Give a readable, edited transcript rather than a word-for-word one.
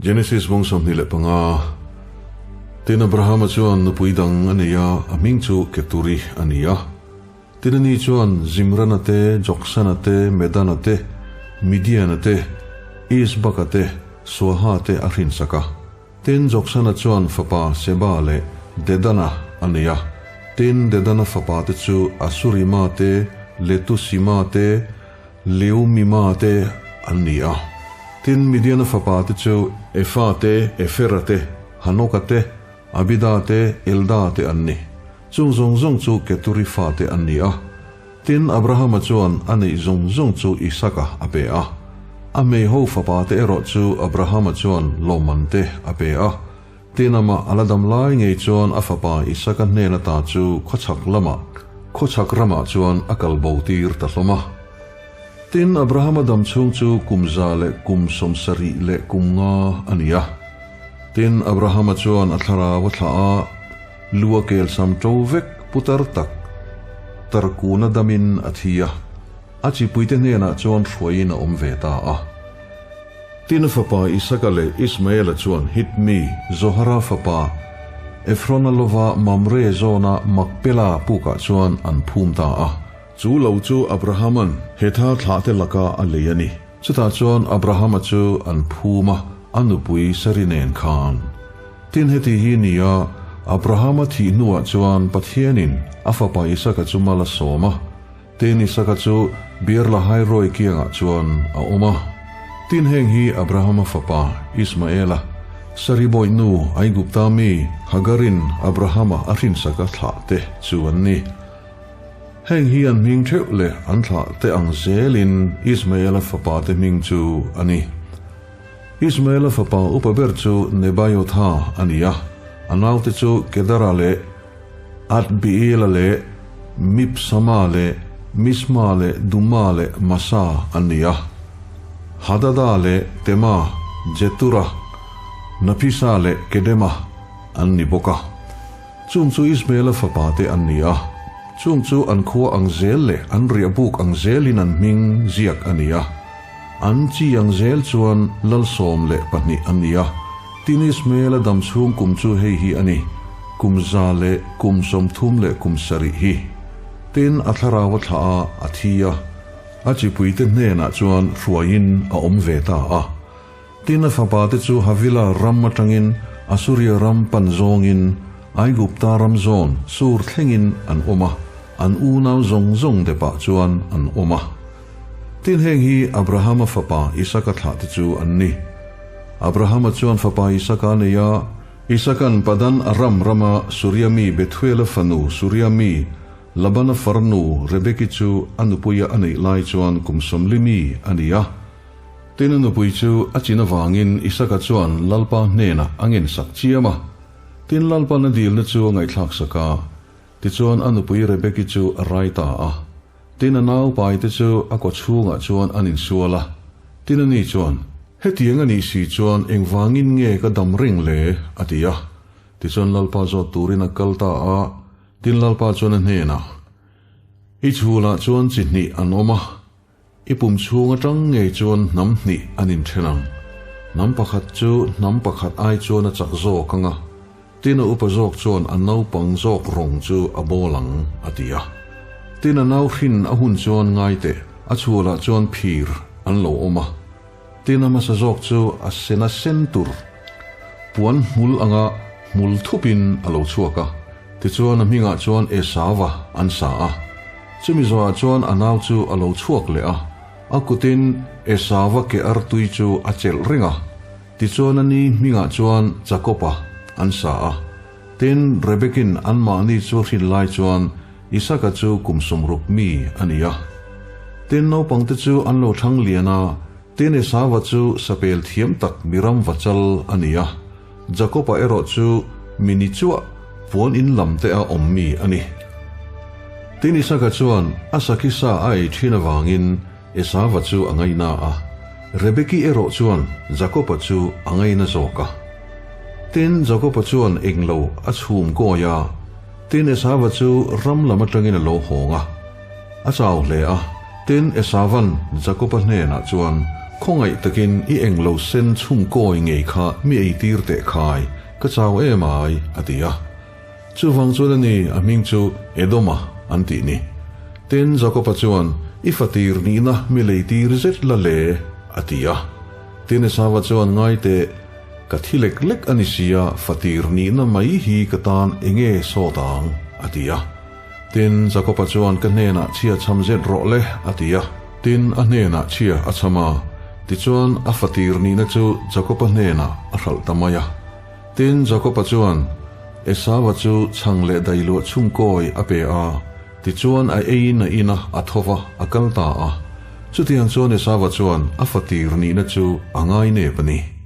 Genesis bung 25 Tin Abrahama chuan nupui dang a nei a, a hming chu Keturi a ni a. Tin ani chuan Zimrana te, Joksana te, Medana te, Midiana te, Isbaka te, Suaha te a hrinsak a. Tin Joksana chuan fapa Seba leh Dedana a nei a. Tin Dedana fapa te chu Asurima te, Letusima te, Leumima te an ni a. Tin, Midiana fapa te chu Efa te, Efera te, Hanoka te, Abida te, Elda te an ni. Chung zawng zawng chu Keturi fate an ni a. Tin, Abrahama chuan a neih zawng zawng chu Isaka a pe a. A hmeiho fapa te erawh chu Abrahama chuan lawmman te a pe a. Tin, amah a la dam lai ngei chuan a fapa Isaka hnen ata chu khawchhak lamah, khawchhak ramah chuan a kal bo tir ta hlawm a. Tin, Abrahama dam chhung chu kum 175 a ni a. Tin, Abrahama chuan a thlarau a thlah a, lu a kel sam ṭo vek putar tak tarkuna damin a thi a, a chipuite hnenah chuan hruaiin a awm ve ta a. Tin a fapa Isaka leh Ismaela chuan Hit mi Zohara fapa Efrona lova Mamre zawna Makpela pukah chuan an phum ta a. Chu lo chu Abrahama'n Hetha thlahte laka a lei a ni. Chutah chuan Abrahama chu an phum a, a nupui Sari nen khan. Tin heti hi ni a, Abrahama thih hnuah chuan Pathianin a fapa Isaka chu mal a sawm a. Tin Isaka chu Beer-lahai-roi kiangah chuan a awm a. Tin heng hi Abrahama fapa Ismaela, Sari bawih nu Aigupta mi Hagarin Abrahama a hrinsaka thlah te chu an ni. Heng hi an hming theuh leh an thlah te ang zelin Ismaela fapa te hming chu a ni. Ismaela fapa upa ber chu Nebaiotha a ni a, a naute chu Kedara leh Adbiela leh Mibsama leh Misma leh Duma leh Masa an ni a. Hadada leh Tema, Jetura, Naphisa leh Kedema an ni bawk a. Chung chu Ismaela fapa te an ni a. Chung chu an khua ang zel leh an riahbuk ang zelin an hming ziak a ni a. An chi ang zel chuan lal 12 an ni a. Tin Ismaela dam chhung kum chu hei hi a ni, kum 137 hi. Tin a thlarau a thlah a, a thi a. A chipuite hnenah chuan hruaiin a awm ve ta a. Tin a fapa te chu Havila ram atangin Asuria ram pan zawngin Aigupta ram zawn sur thlengin an awm a, an unau zawng zawng depah chuan an awm a. Tin heng hi Abrahama fapa Isaka thlah te chu an ni. Abrahama chuan fapa Isaka a nei a, Isakan Padan Aram rama Suria mi Bethuela fanu Suria mi Labana farnu Rebeki chu a nupuia a neih lai chuan kum 40 mi a ni a. Tin a nupui chu a chin avangin Isaka chuan Lalpa hnenah a ngensak chiam a. Tin Lalpan a dilna chu a ngaihthlak sak a. Tichuan a nupui Rebeki chu a rai ta a. Tin a naupai te chu a kaw chhungah chuan an insual a. Tin ani chuan, Hetiang a nih si chuan engvangin nge ka dam reng le? a ti a. Tichuan Lalpa zawt turin a kal ta a. Tin Lalpa chuan a hnenah, I chhulah chuan chi hnih an awm a. I pum chhung atang ngei chuan hnam hnih an inthen ang. Hnam pakhat chu hnam pakhat ai chuan a chak zawk ang a, tin a upa zawk chuan a naupang zawk rawng chu a bawl ang, a ti a. Tin a nau hrin a hun chuan ngai teh, a chhualah chuan phir an lo awm a. Tin a hmasa zawk chu a sena sen tur puan hmul anga hmul thupin a lo chhuak a. Tichuan a hmingah chuan Esauva an sa a. Chumi zawhah chuan a nau chu a lo chhuak leh a, a kutin Esauva ke artui chu a chelh reng a. Tichuan a ni hmingah chuan Jakoba an sa a. Tin, Rebekin anmahni chu hrin lai chuan Isaka chu kum 60 mi a ni a. Tin, naupangte chu an lo thlang lian a, tin Esauva chu sapel thiam tak miram vachal a ni a. Jakoba erawh chu mi ni chuah puan in lam te a awm mi a ni. Tin Isaka chuan a sakhi sa a ei thin avangin Esauva chu a ngaina a, Rebeki erawh chuan Jakoba chu a ngaina zawk a. Tin Jakoba chuan englo a chhum kawi a, tin Esauva chu ram lam atangin a lo hawng a, a chau hle a. Tin Esauvan Jakoba hnenah chuan Khawngaih takin i englo sen chhum kawi ngei kha mi eitir teh khai, ka chau em ai, a ti a. Chuvang chuan a ni a hming chu Edoma an tih ni. Tin, Jakoba chuan, I fatir nihna mi leitir zet la le, a ti a. Tin, Esava chuan, Ngai teh, ka thi lek lek a ni sia, fatir nihna mai hi ka tan enge sawt ang? a ti a. Tin, Jakoba chuan, Ka hnenah chhia cham zet rawh le, a ti a. Tin, a hnenah chhia a cham a. Tichuan, a fatir nihna chu Jakoba hnenah a hralh ta mai a. Tin, Jakoba chuan Esauva chu chhang leh dailuah chhungkawi a pe a, tichuan a eiin a in a, a tho va, a kal ta a. Chutiang chuan Esauva chuan a fatir nihna chu a ngai nep a ni.